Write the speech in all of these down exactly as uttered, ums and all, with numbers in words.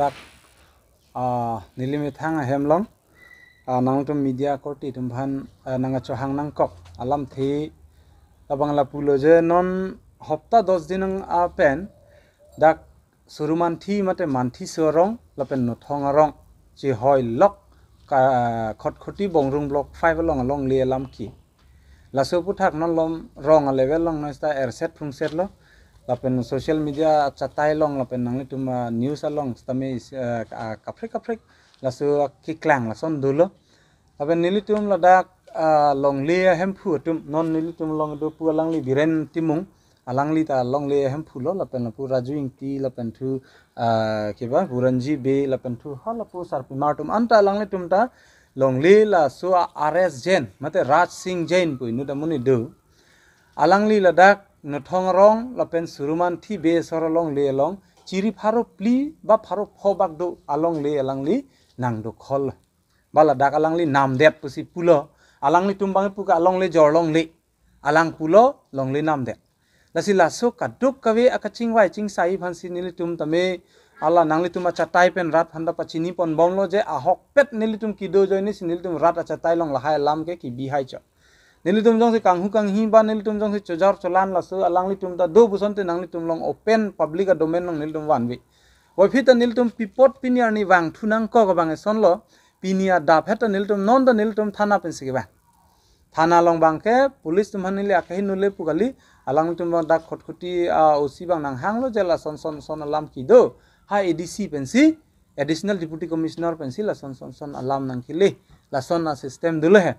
Dak, ah, neli methang ahem along, ah, nangtum media korte atum aphan, ah, nangkachohang nangkok alamthe labang lapulo je non hopta dos din nang apen dak Surumanthi mate Manthiso arong lapen Nothong arong chehoi lok ka, ah, Khatkhati Bongrung Block five along alongle alam ke. Laso aphuthak non lom rong a level along non sita erset phungset lo. Lapen social media achatai along lapen nanglitum, ah, news along sitame, ah, ah, kaprek kaprek laso keklang lason dolo. Lapen nelitum ladak, ah, longle ahemphu atum non nelitum along do pu alangli Biren Timung, alangli ta longle ahemphu lo, lapen lapu Raju Ingti, lapen thu, ah, keba Buranji Bey, lapen thu ha lapu sarpimar atum anta alanglitum ta longle laso a-R S Jain mate Raj Singh Jain pu inut amonit do. Alangli ladak Nothong arong lapen Surumanthi Bey asor alongle along chiri pharo phli ba pharo pho bak do alongle alangli nangdokhol. Ba ladak alangli namdet pusi pulo. Alanglitum abang pu ke alongle jor longle. Alang pulo longle namdet. Lasi laso kadokave akachingvai chingsai aphansi nelitum tame hala nanglitum achatai pen rat aphan ta pachini ponbomlo je ahokpet nelitum kedo ajoinesi nelitum rat achatai along lahai alam ke kebi hai chot. Nelitum jongsi kanghu kanghi ba nelitum jongsi chojor cholan laso alanglitum ta do pusonte nanglitum along open public a domain along nelitum vanve. Puvoiphit ta nelitum pi apot pini arni vangthu nangkok abang eson lo, pini adap het ta nelitum non ta nelitum thana pensi kevang. Thana along abang ke police atum aphan neli akehingno le pu kali, alanglitum abang dak Khatkhati, ah, O C abang nanghanglo je lason son son alam kedo. Ha A D C pensi, Additional Deputy Commissioner pensi lason son son alam nangkele. Lason a-system dolo he.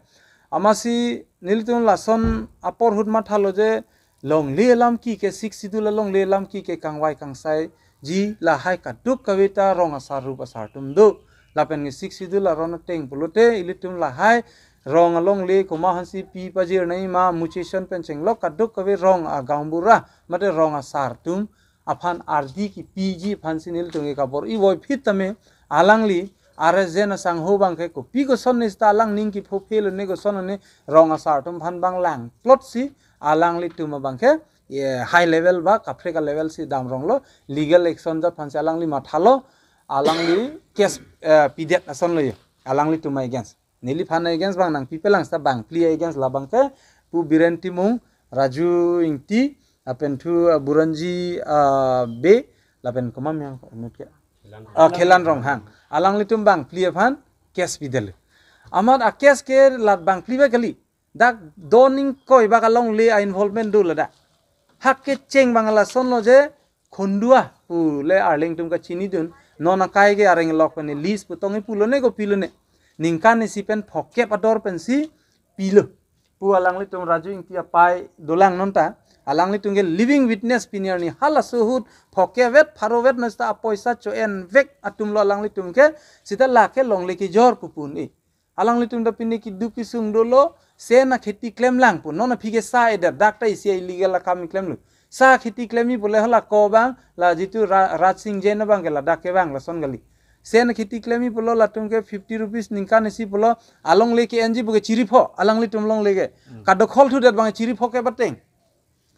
Amatsi nelitum lason apor ahut mathalo je longle alam ke ke Sixth Schedule alongle alam ke ke kangvai kangsaiji lahai kadokave ta rong asar rup asar atum do. Lapen ke Sixth Schedule aron ateng pulote ilitum lahai rong alongle komat aphansi pi pajirnei ma muchison pen chenglok kadokave rong agaonbura mate rong asar atum aphan ardi kepiji aphansi nelitum ke kabor-i. Puvoiphit tame alangli R S Jain asangho abang ke kopi kosonnesi ta alang ning kepho phelo ne koson ne rong asar atum aphan abang langplotsi alanglitum abang ke, ye, high level ba kaprek a level si damronglo, legal action jat aphansi alangli mathalo, alangli case, eh, pidet ason lo ye alanglitum against. Neliphan against abang nangpipelang seta bangphli against labang ke pu Biren Timung, Raju Ingti, lapen thu, ah, Buranji, ah, Bey, lapen komat yang inut ke, ah, Khelan Ronghang. Alanglitum bangphli aphan case pidetlo. Amat a-case ke lat bangphli ba kali. Dak do ingkoi bak alongle a-involvement do ladak. Hak kecheng abang lason lo je Khondua pu le arleng atum kachinidun, non akai ke areng lok pen list pu tong-i pulo ne kopilo ne. Ningkan isi pen phokep ador pensi pilo. Pu alanglitum Raju Ingti apai dolang non ta. Alanglitum ke living witness pini arni halaso ahut phokep vet pharo vet non seta apoisa cho-en vek atum lo alanglitum ke seta lake longle kejor pu pu un-e. Alanglitum ta pini keduk kesung dolo, sen akheti klemlang pu. Non aphi ke sa eder, dak ta isi illegal akam klemlo. Sa kheti klemji pule hala ko abang, la jitu Ra-, Raj Singh Jain abang ke ladak kevang lason kali. Sen akheti klemji pulo latum ke fifty rupees ningkan isi pulo, alongle ke-enji pu ke chiri pho, alanglitum longle ke. Hmm. Kadokhol thudet abang chiri pho ke bateng.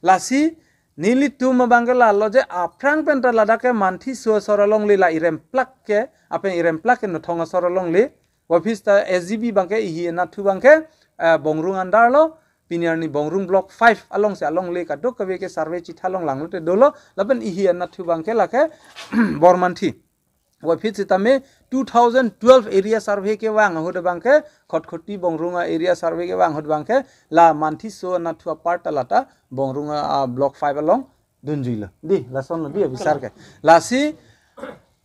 Lasi nelitum abang ke lalo je aphrang pen ta ladak ke Manthiso asor alongle la iremplak ke, apen iremplak ke Nothong asor alongle. Office ta S G B abang ke ihi anatthu abang ke, eh, Bongrung under lo, pini arni Bongrung Block five alongsi alongle kadokave ke survey chitha longlanglote dolo, lapen ihi anatthu abang ke lake Bormanthi. Puvoiphit sitame two thousand twelve area survey kevang ahut abang ke, Khatkhati Bongrung a-area survey kevang ahut abang ke, la Manthiso anatthu apart ta lata Bongrung a, a Block five along dunjuilo. Dei, lason lo dei abisar ke. Lasi,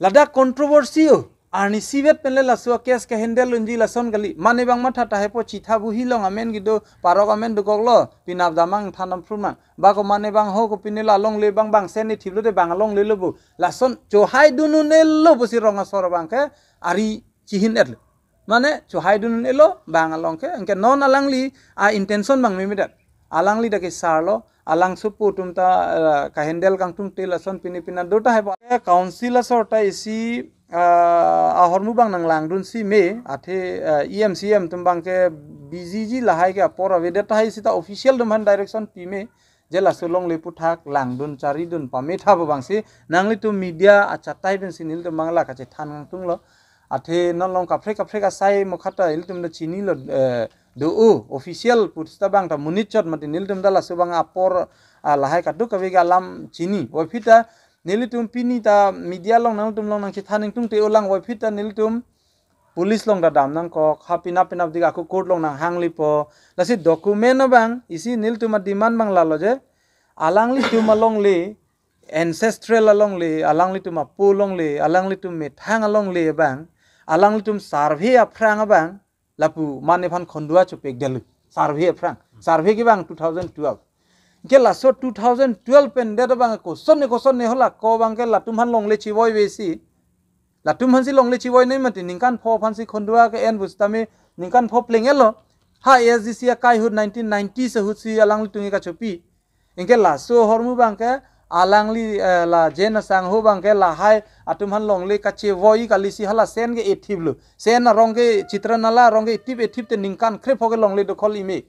ladak controversy o. Arnisi vet pen le laso a-case ke-handle unji lason kali. Mane abang matha tahai po chitha buhi along amen kedo, parok amen dokoklo, pinap damnang than damphru nang. Ba ko mane abang ho ko pini la longle abang bang sen ni thiplo te bang longle lo bo. Lason chohai dun un-elo pusi rong asor abang ke ari chihin-etlo. Mane chohai dun un-elo bang along ke, anke non alangli a-intention abang memedet. Alangli dak kesar lo, alang supu atum ta, eh, ka-handle kangtungte lason pini pina do tahai po. Eh, council asor ta isi, eh, ahormu abang nanglangdunsi me, athe, eh, E M C E M atum abang ke busy ji lahai ke apor avedet tahai seta official atum aphan direction pi me, Je laso longle aputhak langdun charidun pametha pu abangsi nanglitum media achatai pensi nelitum abang la kachethan nangtunglo. Athe non along kaprek kaprek asai mokha ta ilitum ta chinilo, eh, do-o official pu seta abang ta monit chot mati, nelitum ta laso abang apor, ah, lahai kadokave ke alam chini. Puvoiphit ta nelitum pini ta media along nangtum along nangchethan nangtungte-o lang, puvoiphit ta nelitum police along ta dam nangkok, ha penap penapdik ako court along nanghanglepo. Lasi document abang isi nelitum ademand abang lalo je, alanglitum alongle, ancestral alongle, alanglitum apo alongle, alanglitum methang alongle abang, alanglitum survey aphrang abang, lapu mane aphan khondua chopekdetlo. Survey aphrang. Survey ke abang two thousand twelve. Ke laso two thousand twelve pen det abang kosonne kosonne hala ko abang ke latum aphan longle chevoi vesi. Latum aphansi longle chevoi nai mati, ningkan pho aphansi khondua ke-en pu setame ningkan pho pleng-etlo. Ha A S D C akai ahut nineteen ninety ahutsi alanglitum ke kachopi. Anke laso ahormu abang ke alangli, eh, la J N Asangho abang ke lahai atum aphan longle kachevoi kalisi hala sen ke ethiplo. Sen arong ke Chitranala arong ke ethip ethip te ningkan krepho ke longle dokhol ime.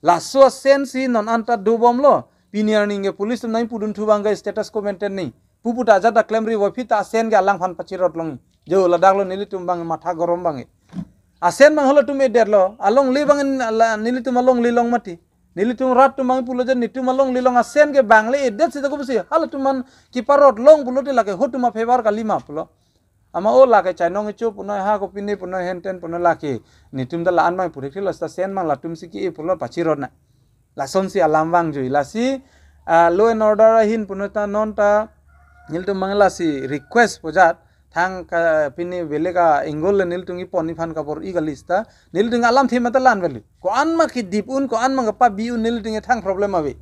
Laso asen si non anta dobomlo. Pini arni ke police atum nangpudunthu abang ke status quo maintain ni. Pupu ta ajat ta klemri, puvoiphit ta asen ke alangphan pachirot long. Jo ladaklo nelitum abang matha gorom abang. Asen abang halatum edetlo. Alongle abang la nelitum alongle along mati. Nelitum rat atum abang pulo je nelitum alongle along asen ke abang le edet seta kopusi halatum aphan keparot long pulote lake hotum afavor kalima pulo. Ama o lake chainong icho punoi ha kopine punoi henten punoi lake. Nelitum ta la-an abang purik thilo seta sen abang latumsi ke-e pulo pachirot na. Lasonsi alam vangjui. Lasi, ah, law and order ahin punoi ta non ta nelitum abang lasi request pujat thang ka pini belek a-angle le nelitum kepon iphan kabor-i kali seta nelitum alamthe mata la-an velu. Ko-an ma kedip un, ko-an ma kepabi un nelitum ke thang problem ave.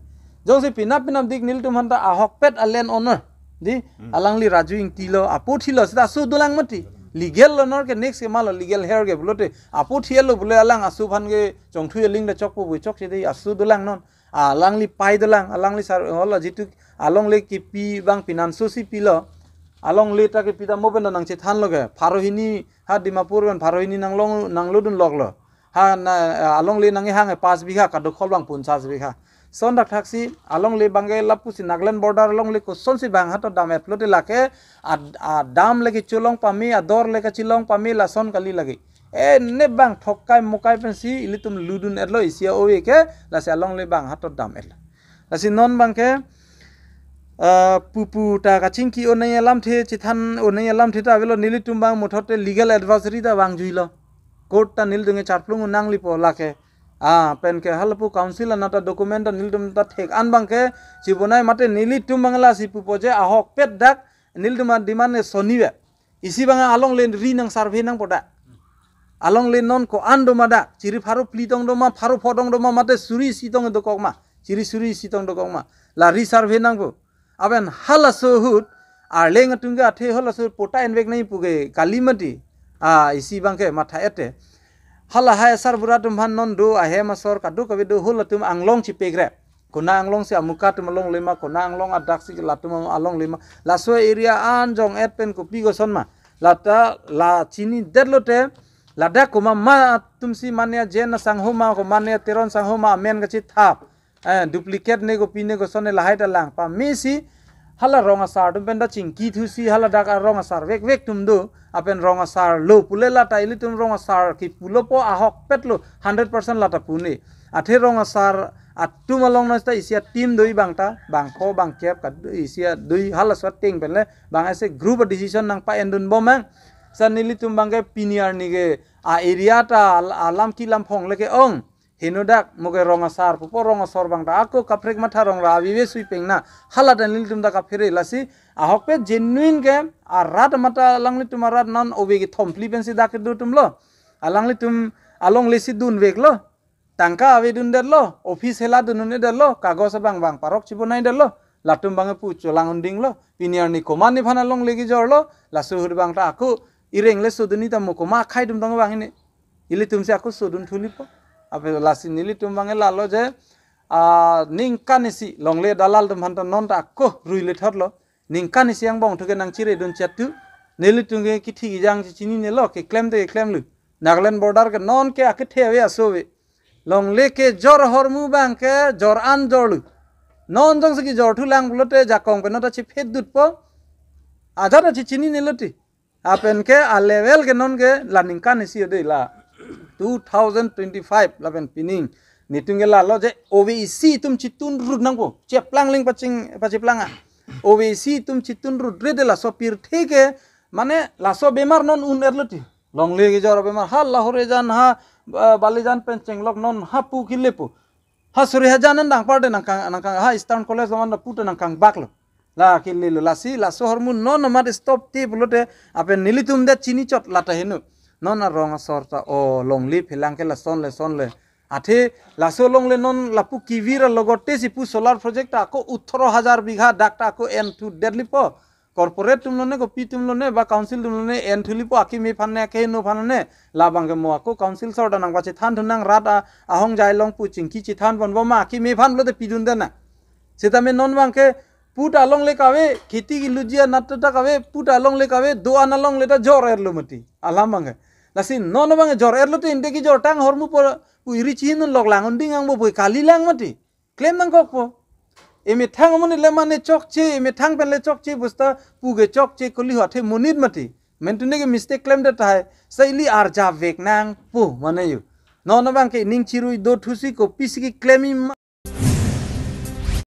Jongsi penap penapdik nelitum aphan ta ahokpet a-land owner. Di, Hmm. alangli Raju Ingti lo, apo thilo seta aso dolang mati. Legal lo, nor ke next ke malo legal her ke pulote. Apo thilo pule alang aso aphan ke chongthui aling ta chokpo pu chokche dei aso dolang non. Alangli pai dolang, alangli sar, hala jitu alongle kepi abang penanso si pilo. Alongle ta kepi ta mo pen nangchethanlo ke. Pharo hini ha Dimapur pen pharo hini nanglong, nanglodun loklo. Ha na, alongle nangkehang pas bigha, kadokhol abang ponchas bigha. Lason thakthaksi alongle abang ke lapusi Nagaland border alongle kosonsi abang hato dam-et pulote lake ad-, adam le kecholong pame, ador le kachelong pame lason kali lake. E ne abang thokkai mokai pensi ilitum ludun-etlo isi a-ove ke, lasi alongle abang hato dam-etlo. Lasi non abang ke, ah, pupu ta kachingki onei alamthe, chethan onei alamthe ta avelo, nelitum abang muthote legal advisory ta vangjuilo. Court ta nelitum ke charplung un nanglipo lake. Ah, pen ke halapu council anat ta document ta nelitum ta thek-an abang ke chibonai mate nelitum abang lasi pupo je ahokpet dak nelitum a-demand ke sonive. Isi abang alongle ri nang survey nangpo dak. Alongle non ko-an doma dak. Chiri pharo phli tong doma, pharo pho tong doma, mate suri isi tong dokok ma. Chiri suri isi tong dokok ma. La ri survey nangpo. Aben halaso ahut, arleng atum ke athe halaso ahut patta envek nangji pu ke kali mati. Ah, isi abang ke matha-et te. Halahai asarbura atum aphan non do ahem asor kadokave do halatum anglong chipekre. Konat anglong si amuka atum alongle ma, konat anglong adak si latum alongle ma. Laso area an jong-et pen kopi koson ma. Lata la chinidetlo te, ladak komat ma atumsi mane a-J N Asangho ma, ko mane a-Teron Sangho ma, amen kachethap. Eh, duplicate ne kopi ne koson ne lahai ta lang pamesi, hala rong asar atum pen ta chingki thusi, hala dak arong asar vekvek atum do, apen rong asar lo pule lata ilitum rong asar kipulo po ahokpet lo, hundred percent lata pu ne. Athe rong asar atum along nasta isi a-team do-i abang ta, bang pho bang kep ka isi a-do-i halaso ateng pen le, abang ase group a-decision nangpa-endun bom ang. Sa nelitum abang ke pini arni ke a-area ta al-, alam kilam phong le ke-ong. Henodak mo ke rong asar pupo, rong asor abang ta ako kaprek matha rong ra avive sui pengna. Hala ta nelitum ta kaphere lasi ahokpet genuine ke arat mata alanglitum arat non ove kethom phli pensi dak kedo atum lo. Alanglitum alongle si dunveklo. Tangka avedundetlo, office hela dunun-edetlo, kagos abang abang parok chibonaidetlo, latum abang pu cholang undinglo, pini arni komat nephan alongle kejorlo, laso ahut abang ta ako ireng le sodunji ta mo komat akhai atum tong abang ini. Ilitum si ako sodun thulipo. Ape lasi nelitum abang lalo je, ah, ningkan isi longle dalal atum aphan ta non ta ako ruile thotlo. Ningkan isi angbong thu ke nangchiredun chatu. Nelitum ke kithi kijang chinine lo, keklem te keklemlo. Nagaland border ke non ke akethe ave aso ave. Longle kejor ahormu abang ke jor an jorlo. Non jongsi kejor thulang pulote jakong pen nota chiphet dutpo. Ajat ta chichinine loti. Lapen ke a level ke non ke la ningkan isi ode la two thousand twenty-five lapen pining. Netum ke lalo je O B C atum chitun rut nangpo. Cheplang ling paching pachiplang a. O B C atum chitun rut re de laso pirthe ke mane laso bemar non un-er loti. Longle kejor bemar ha Lahorijan ha, eh, Balijan pen chenglok non ha pu kelepo. Ha Surihajan an dang parte nangkang nangkang ha Eastern College along an puta nangkangbak lo. La kelelo lasi laso ahormu non amat stop te pulote lapen nelitum det chini chot lata heno. Non arong asor ta o longle phelang ke lason le son le. Athe laso longle non lapu kevir alogote si pu solar project ta ako othoro hajar bigha dak ta ako enthu det lipo. Corporate atum lone kopi atum lone ba council atum lone enthu lipo akimi aphan ne akeheno aphan ne. Labang ke mo ako council sor ta nangpachethanthu nang rat a ahongjai along pu chingki chethan ponbom ma akimi aphan lote pidun dena. Sitame non bang ke puta longle kave, kheti keluji anat ta kave, puta longle kave, do-an alongle ta jor-erlo mati. Alam bang ke. Lasi non bang ke jor-erlo te inde kejortang ahormu po pu iri chihin lok lang unding angbo pu kali lang mati. Klem nangkokpo. Emethang amonit le mane chokche, emethang pen le chokche, bosta pu ke chokche, koli ho athe monit mati. Mentune ke mistake klemdet tahai. Sa ili arjavek nangpo mane yo. Non bang ke ning chirui do thusi kopisi keklem i ma-